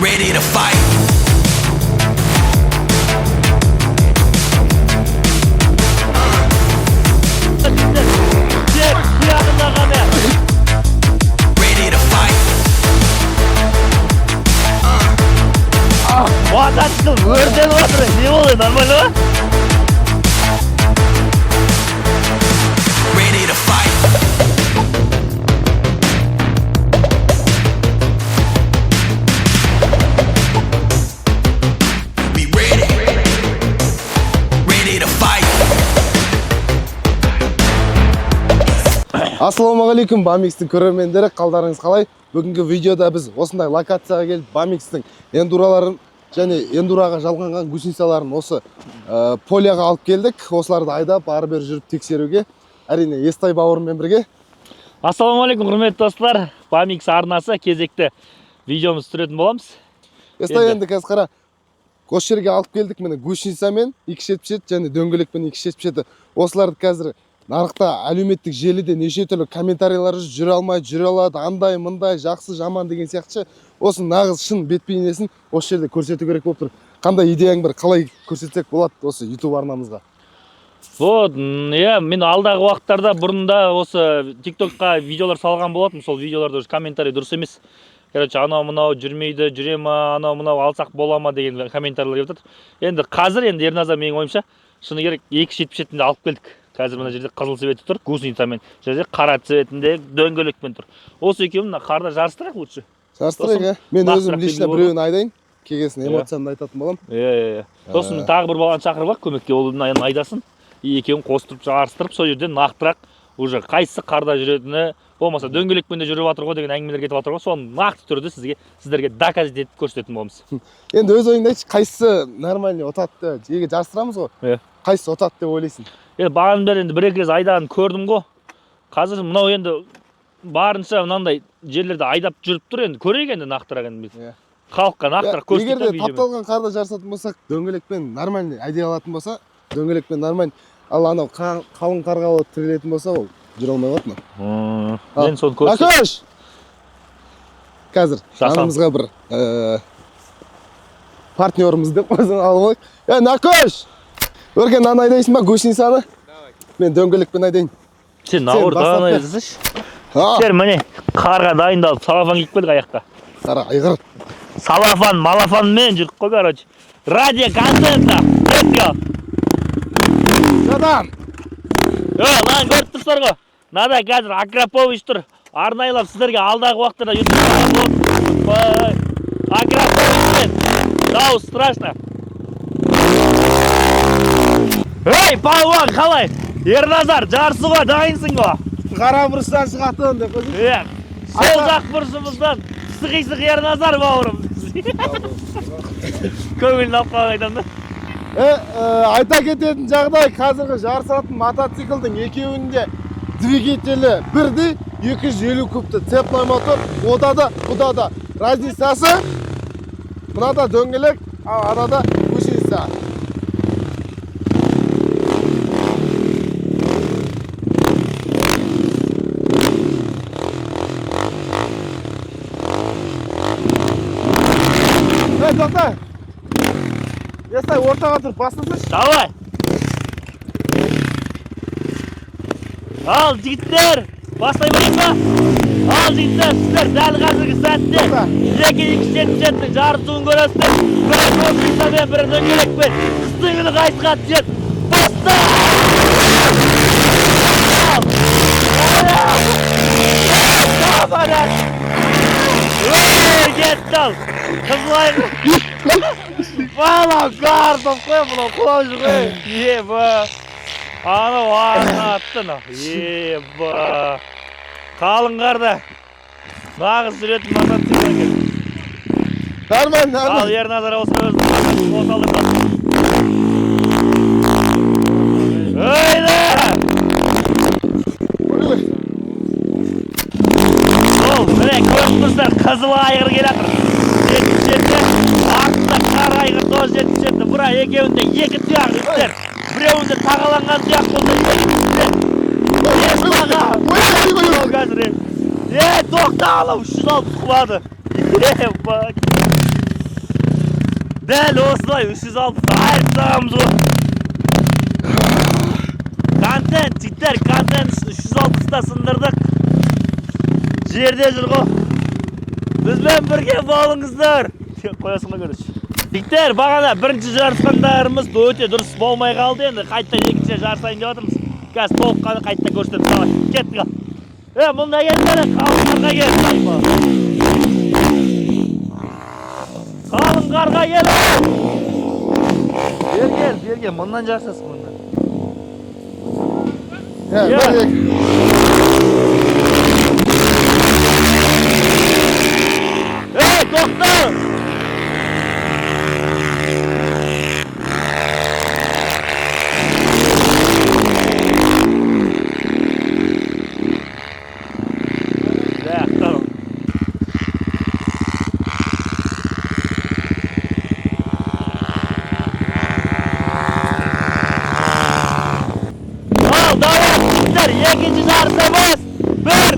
Ready to fight. Тек тұяғында ғана. Ready to fight. Мотоцикл өртеніп жатыр. Не болды, нормально ма? Ready to fight. Be ready. Ready to fight. Ассалаумағалейкум, Бамикстің көрермендері, қалдарыңыз қалай? Бүгінгі видеода біз осындай локацияға келіп, Бамикстің эндураларын және эндураға жалғанған гусеницаларын осы поляға алып келдік. Осыларды айдап, ары бері жүріп тексеруге. Әрине, Естай бауырыммен бірге. Ассалаумағалейкум, құрметті достар. Бамикс арнасы кезекті видеомыз түсіретін боламыз. Естай, Енді. енді қазір қара. Осы жерге алып келдік, міне, гусеницамен 277 және дөңгелекпен 277. Осыларды қазір нарықта, әлеуметтік желіде неше түрлі комментарийлер жүр, жүре алмайды, жүре алады, андай, мындай, жақсы, жаман деген сияқты ше. Осы нағыз шын бет бейнесін осы жерде көрсету керек болып тұр. Қандай идеяң бар, қалай көрсетсек болады осы YouTube арнамызға? Вот, иә, мен алдағы уақыттарда бұрында осы TikTokқа видеолар салған болатынмын. Сол видеоларда уже комментарий дұрыс емес. Короче, анау мынау жүрмейді, жүре ма, анау мынау алсақ бола ма деген комментарийлер келіп жатыр. Енді қазір енді Ерназар, менің ойымша, шыны керек, 277-ні алып келдік. Қазір мына жерде қызыл цветі тұр, гусеницамен. Жерде қара цветінде дөңгелекпен тұр. Осы екеуін мына қарда жарыстырайық лучше. Жарыстырайық, Сосын иә. Мен өзім нақтырақ лично белгілі болады. біреуін айдайын, келгесін Иә. эмоциямды айтатын боламын. Иә, иә, иә. Сосын тағы бір баланы шақырып алайық көмекке, ол мына айдасын. И екеуін қостырып жарыстырып, сол жерден нақтырақ уже қайсысы қарда жүретіні, болмаса дөңгелекпен де жүріп жатыр ғой деген әңгімелер кетіп жатыр ғой, соны нақты түрде сіздерге доказать етіп көрсететін боламыз. Енді өз ойыңды айтшы, қайсысы нормальный ұтады? Егер жарыстырамыз ғой. Иә. Қайсысы ұтады деп ойлайсың? Енді бағанадан бері енді бір екі рет айдағанын көрдім ғой. Қазір мынау енді барынша мынандай жерлерде айдап жүріп тұр, енді көрейік енді нақтырақ енді біз. Иә. Халыққа нақтырақ Егер көрсетейік де та видеомен. тапталған қарда жарысатын болсақ, дөңгелекпен нормальный айдай алатын болса, дөңгелекпен нормальный. Ал анау қалың қарға тірелетін болса, ол жүре алмай қалады мынау. Мен соны көрсетейін. Акош! Қазір Жасан. жанымызға бір партнеріміз деп қойсаң алып алайық. Е, Накош! Өркен, мынаны айдайсың ба, гусеницаны? Мен дөңгелекпен айдайын. Сен наоборот бастап ана бер. айдасайшы. А, Сен міне қарға дайындалып салафан киіп келдік аяққа. Қара айғыр. Салафан, малафанмен жүрдік қой, короче. Ради контента. Let's go. Жадан! Е, мынаны көріп тұрсыздар ғой. Мынада қазір Акрапович тұр. Арнайылап сіздерге алдағы уақыттарда YouTube болады. Акраповичпен. Дауыс страшно. Ей, палуан қалай? Ерназар, жарысуға дайынсың ғой? Қара бұрыштан шығатын деп қойсың. Иә. Сол жақ бұрышымыздан сықисық Ерназар бауырым. Көңілін алып қалған айтамын да. Айта кететін жағдай, қазіргі жарысатын мотоциклдің екеуінде двигателі бірдей, 250 кубты цепной мотор, ода да, бұда да. Разницасы мынада дөңгелек, ал анада гусеница. Ей, тоқта! Естай, ортаға тұрып бастасайшы. Давай. Ал жігіттер, бастай берейік па? Ал жігіттер, сіздер дәл қазіргі сәтте Тоқта. екі 277-нің жарысуын көресіздер. Бірі гусеницамен, бірі дөңгелекпен. Қыстың күні қайсыға түседі? Баста! Ей, кетті ал. Қызыл айғыр. Бала гардов қой, мынау құлап жүр ғой. Еба. Анау артына атты мынау. Еба. Қалың қарда. Нағыз жүретін мотоцикл екен. Нормально, Ал нормально. Ерназар осы өзін қосалдырды. Өйді! Сол, міне көріп тұрсыздар, қызыл айғыр келе жатыр. 77, артында қара айғыр тоже 77. Бұра екеуінде екі тұяқ жігіттер. Біреуінде тағаланған тұяқ болса, екіншісінде Естаға. Қазір е, тоқта, анау 360 құлады. Е, ба. Дәл осылай 360 айырып тастағанбыз ғой. Контент, жігіттер, контент 360-та сындырдық. Жерде жүр ғой. Бізбен бірге болыңыздар. Қоясың ғой, короче. Жігіттер, бағана бірінші жарысқандарымыз өте дұрыс болмай қалды енді. Қайта екінші жарысайын деп жатырмыз. Қазір толыққаны қайта көрсетеміз. Давай, кеттік ал. Е, мұнда келіңдер, қалың қарға кел. Қалың қарға кел. Бері кел, бері кел, мындан жарысасың, мындан. Иә, Иә. бір, екі. Ей, тоқта! Да, tamam. Ал, давай, жігіттер, екінші жарысымыз. Бір,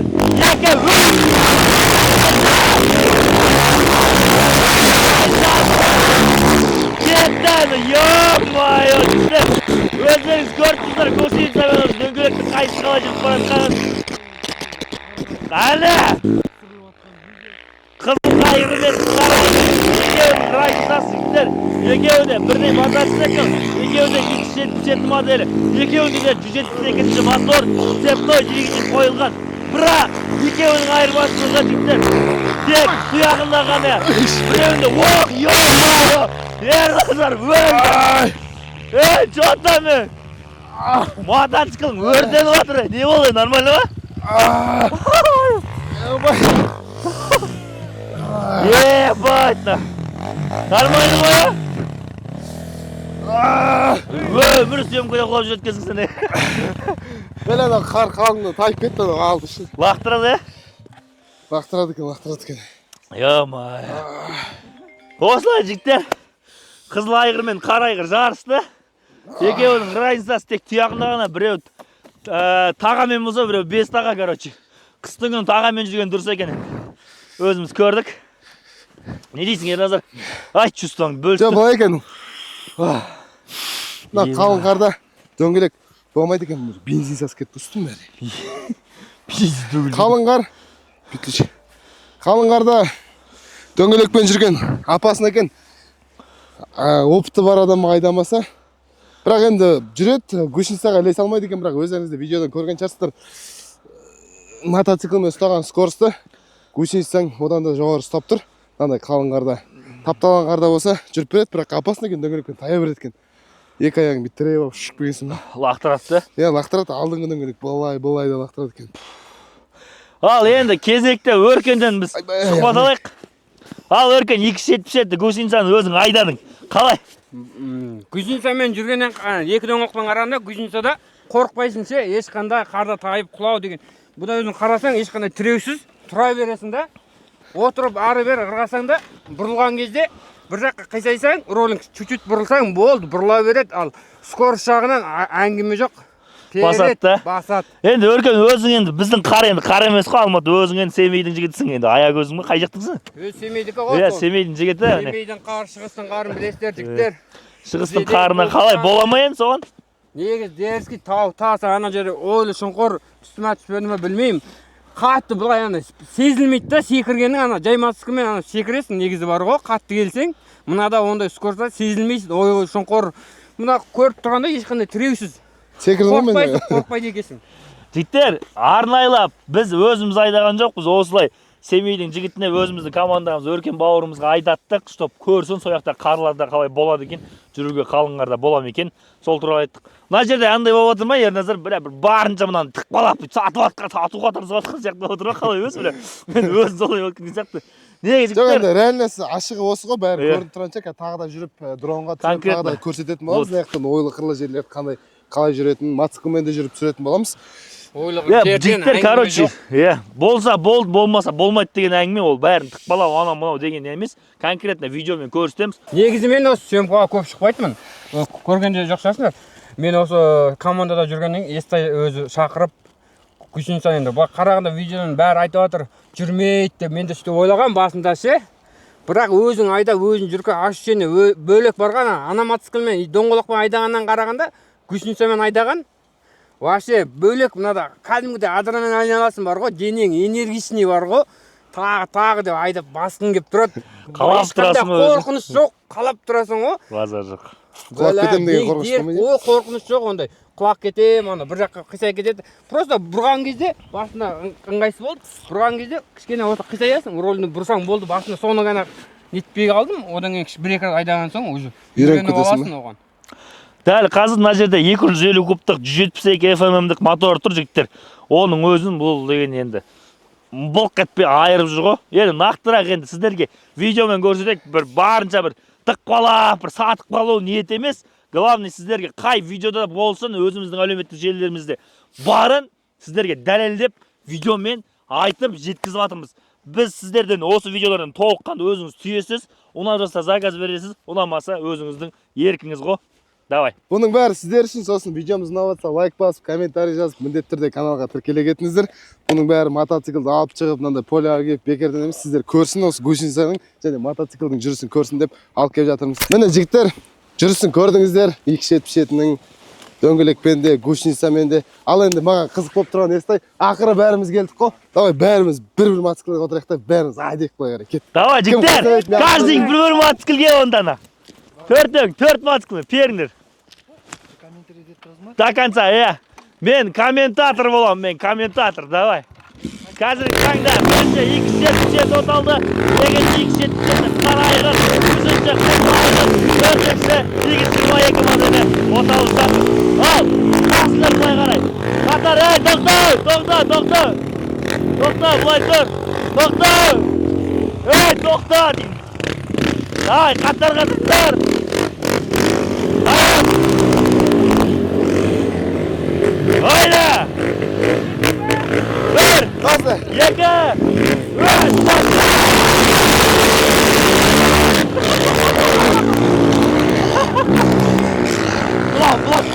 екі, үш. Кетті, ё-моё, жігіттер. Өздеріңіз көріп тұрсыздар, гусеницамен дөңгелектің қайсы қалай жүріп бара жатқанын. Әлі! Қызыл қайыр мен сары екеуінің разницасы, жігіттер. Екеуі де бірдей мотоцикл, екеуі де X77 моделі, екеуінде де 172 мотор, цепной двигатель қойылған. Бірақ екеуінің айырмашылығы, жігіттер, тек тұяғында ғана. Біреуінде оқ, ё-моё, Ерназар өлді. Ей, чё там, ей? Мотоциклің өртеніп жатыр, ей. Не болды, нормально ма? Ебать, на. Нормально ма? Өмір съемкада құлап жүреді сен. Бәле, анау қар қалыңды тайып кетті, анау алды ішін. Лақтырады, е? Лақтырады екен, лақтырады екен. Ё-моё. Осылай, жігіттер. Қызыл айғыр мен қара айғыр жарысты. Екеуінің разницасы тек тұяғында ғана. Біреу тағамен болса, біреу бес таға, короче. Қыстың күні тағамен жүрген дұрыс екен. Өзіміз көрдік. Не дейсің, Ерназар? Айт, чувствоңды бөлісті. Жоқ, былай екен. Мына қалың қарда дөңгелек болмайды екен, бензин сасып кетті үстім бәрі. Қалың қар, бүйтілші. Қалың қарда дөңгелекпен жүрген опасно екен. Опыты бар адам айдамаса. Бірақ енді жүреді, гусеницаға ілесе алмайды екен, бірақ өздеріңіз де видеодан көрген шығарсыздар. Мотоциклмен ұстаған скоросты гусеницаң одан да жоғары ұстап тұр. Мынандай қалың қарда. Тапталған қарда болса жүріп береді, бірақ опасно екен, дөңгелекпен тая береді екен. Екі аяғың бүйтіп тіреп алып ұшып келгенсің ба? Лақтырады да. Иә, лақтырады, алдыңғы дөңгелек былай, былай да лақтырады екен. Ал енді кезекте Өркенден біз Айбай, сұхбат алайық. Ал Өркен, 277 гусеницаны өзің айдадың. Қалай? Гусеницамен жүргеннен, екі дөңгелекпен қарағанда гусеницада қорықпайсың ше, ешқандай қарда тайып құлау деген. Бұда өзің қарасаң, ешқандай тіреусіз тұра бересің да, отырып ары бері ырғасаң да, бұрылған кезде бір жаққа қисайсаң, ролің чуть-чуть бұрылсаң болды, бұрыла береді. Ал скорость жағынан әңгіме жоқ. Перед, Басады да? Басады. Енді Өркен, өзің енді біздің қар енді қар емес қой Алматы, өзің енді Семейдің жігітісің енді. Аягөзің ба, қай жақтысың? Өз Семейдікі ғой. Иә, сол. Семейдің жігіті. Міне. Семейдің қары, шығыстың қарын білесіздер, жігіттер. Шығыстың Бізде қарына де қалай көп бола ма енді соған? Негізі дерзкий тау, тас, ана жері ойлы шұңқыр, түсті ма түспеді ма білмеймін. Қатты былай ана сезілмейді да секіргенің, ана жай мотоциклмен ана секіресің негізі бар ғой, қатты келсең, мынада ондай скоростьта сезілмейсің, ойлы шұңқыр. Мына көріп тұрғанда ешқандай тіреусіз. Секірдім ғой мен. Қорықпайсың, қорықпайды екенсің. Жігіттер, арнайлап біз өзіміз айдаған жоқпыз, осылай Семейдің жігітіне, өзіміздің командамыз Өркен бауырымызға айдаттық, чтоб көрсін сол жақта қарларда қалай болады екен, жүруге қалың қарда бола ма екен, сол туралы айттық. Мына жерде андай болып отыр ма, Ерназар, бірә бір барынша мынаны тықпалап бүйтіп сатып жатқан, сатуға тырысып жатқан сияқты болып отыр ма, қалай өзі бірә? Мен өзім солай болып кеткен сияқты. Неге Жоқ, жігіттер? енді реальності ашығы осы ғой, бәрі Иә. көрініп тұрған шығар, тағы да жүріп, дронға түсіріп, Конкретно. тағы да көрсететін боламыз. Вот. Мына жақтан ойлы қырлы жерлерді қандай қалай жүретінін, мотоциклмен де жүріп түсіретін боламыз. Ойлы Иә, жерден жігіттер, әңгіме короче, жоқ. иә, болса болды, болмаса болмайды деген әңгіме, ол бәрін тықпалау, анау мынау деген емес, конкретно видеомен көрсетеміз. Негізі мен осы съемкаға көп шықпайтынмын. Көрген де жоқ шығарсыңдар. Мен осы командада жүргеннен кейін Естай өзі шақырып, гусеница енді былай қарағанда видеоның бәрі айтып жатыр, жүрмейді деп. Мен де сөйтіп ойлағанмын басында ше. Бірақ өзің айдап, өзің жүрген ощущение бөлек барған. Ана мотоциклмен, доңғалақпен айдағаннан қарағанда гусеницамен айдаған вообще бөлек. Мынада кәдімгідей адреналин айналасың бар ғой, денең энергичный бар ғой, тағы тағы деп айдап басқың келіп тұрады. Қалап Ешқандай тұрасың ғой өзің. Қорқыныш жоқ, қалап тұрасың ғой. Базар жоқ. Құлап Бля, кетемін деген қорқыныш болмайды? Ой, қорқыныш жоқ ондай. Құлап кетемін, ана бір жаққа қисайып кетеді. Просто бұрған кезде басында ыңғайсыз болды. Бұрған кезде кішкене осы қисаясың, рульді бұрсаң болды, басында соны ғана нетпей қалдым. Одан кейін бір екі рет айдаған соң уже Үйреніп үйреніп кетесің аласың оған. Дәл қазір мына жерде 250 кубтық 172 FMM-дік мотор тұр, жігіттер. Оның өзін бұл деген енді былқ етпей айырып жүр ғой. Енді нақтырақ енді сіздерге видеомен көрсетейік, бір барынша бір тықпалап, бір сатып қалу ниет емес. Главный, сіздерге қай видеода болсын, өзіміздің әлеуметтік желілерімізде барын сіздерге дәлелдеп, видеомен айтып жеткізіп жатырмыз. Біз сіздерден осы видеолардан толыққанды өзіңіз түйесіз, ұнап жатса, заказ бересіз, ұнамаса, өзіңіздің еркіңіз ғой. Давай. Бұның бәрі сіздер үшін. Сосын видеомыз ұнап жатса, лайк басып, комментарий жазып, міндетті түрде каналға тіркеле кетіңіздер. Бұның бәрі мотоциклді алып шығып, мынандай поляға келіп бекерден емес, сіздер көрсін, осы гусеницаның және мотоциклдің жүрісін көрсін деп алып келіп жатырмыз. Міне, жігіттер, жүрісін көрдіңіздер X77-нің, дөңгелекпен де, гусеницамен де. Ал енді маған қызық болып тұрған, Естай, ақыры бәріміз келдік қой, давай бәріміз бір бір мотоциклге отырайық та, бәріміз айдайық былай қарай, кет. Давай, Кім жігіттер, қосылады, мен каждый бір бір мотоциклге онда ана. Төртең, төрт мотоцикл, періңдер. До конца, иә. Мен комментатор боламын, мен комментатор, давай. Қазіргі таңда бірінші X77 оталды, екінші X77 қара айғыр, үшінші қызыл айғыр, төртінші X22 моделі оталып жатыр. Ал, қасында былай қарай. Қатар, ей, тоқта, тоқта, тоқта. Тоқта, былай тұр. Тоқта. Ей, тоқта деймін. Давай, қатарға тұр. Давай. Ойна! Бір, Қазір. екі, үш, тоқта! Бұлақ, бұлақ!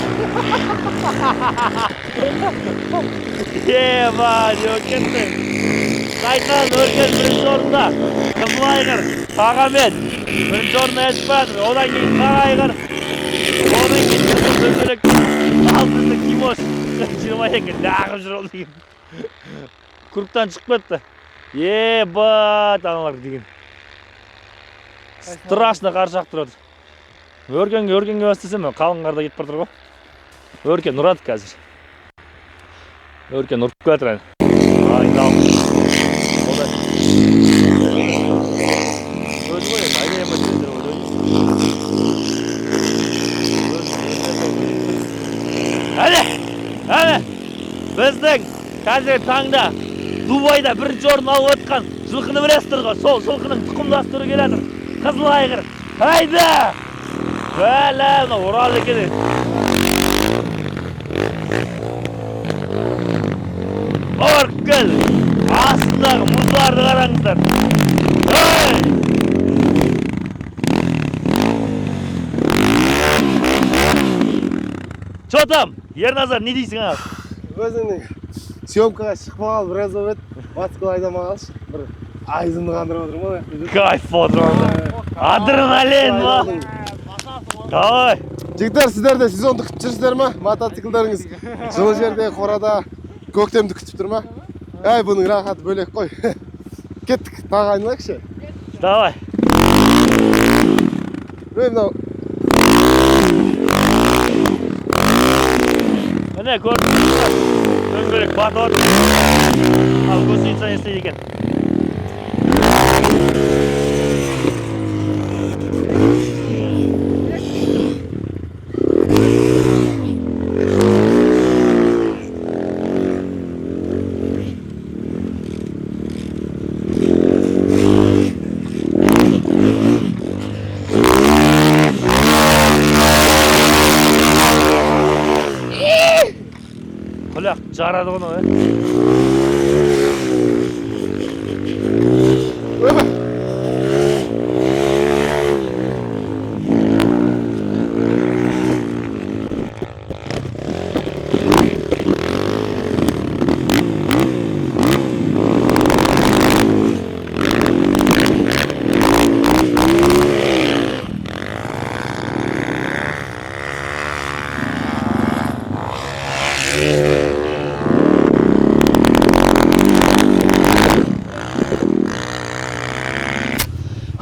Еба, не болып кетті? Сайтан Өркен бірінші орында, Қызыл айғыр Тағамет бірінші орында Эспадр, одан кейін қара айғыр, одан кейін қызыл дөңгелек, ал біздің Тимош 22 лағып жүр ол деген. Кругтан шығып кетті. Ебать, аналар деген. Страшно қар шақтырып отыр. Өркенге, Өркенге бастасам, қалың қарда кетіп бара жатыр ғой. Өркен ұрады қазір. Өркен ұрып келе жатыр әне. Айналып. Ода. Өзі ғой енді, айдай алмайды деп ойлаймын. Әне, әне, біздің қазіргі таңда Дубайда бірінші орын алып отқан жылқыны білесіздер ғой, сол жылқының тұқымдастыру келе жатыр. Қызыл айғыр. Hayda! Бәлә, мынау ұрады екен. Оркіл! Астындағы мұздарды қараңыздар. Ей! Чё там? Ерназар, не дейсің, а? Өзіңнің съемкаға шықпағалы біраз болып еді, мотоцикл айдамағалы бір айызымды қандырып отырмын ғой аяқта жүріп. Кайф отырмын. Адреналин ма? Давай. Жігіттер, сіздер де сезонды күтіп жүрсіздер ма? Мотоциклдарыңыз жылы жерде, қорада көктемді күтіп тұр ма? Әй, бұның рахаты бөлек қой. Кеттік, тағы айналайықшы. Давай. Ей, мынау. Міне, көрдіңіз, дөңгелек батып отыр. Ал гусеница не істейді екен? Құлақ жарады ғой мынау, е? Ойбай!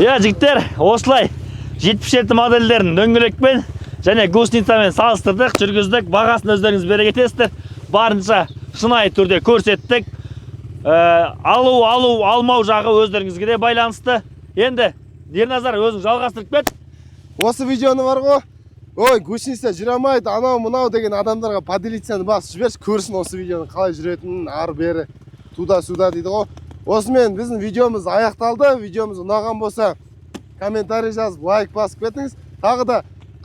Иә, жігіттер, осылай 77 модельдерін дөңгелекпен және гусеницамен салыстырдық, жүргіздік. Бағасын өздеріңіз бере кетесіздер. Барынша шынайы түрде көрсеттік. Алу, алу, алмау жағы өздеріңізге де байланысты. Енді, Ерназар, өзің жалғастырып кет. Осы видеоны бар ғой, ой, гусеница жүре алмайды, анау мынау деген адамдарға поделиться басып жіберші, көрсін осы видеоны, қалай жүретінін, ары бері, туда сюда дейді ғой. Осымен біздің видеомыз аяқталды. Видеомыз ұнаған болса, комментарий жазып, лайк басып кетіңіз. Тағы да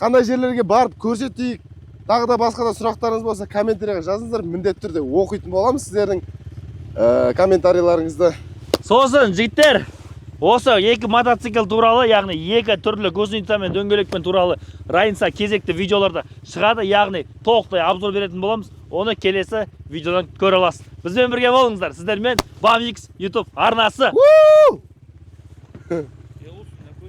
қандай жерлерге барып көрсетейік, тағы да басқа да сұрақтарыңыз болса, комментарийға жазыңыздар. Міндетті түрде оқитын боламыз сіздердің комментарийларыңызды. Сосын, жігіттер, осы екі мотоцикл туралы, яғни екі түрлі гусеница мен дөңгелекпен туралы райынса кезекті видеоларда шығады, яғни толықтай обзор беретін боламыз. Оны келесі видеодан көре аласыз. Бізбен бірге болыңыздар. Сіздермен BAMX YouTube арнасы. Уу!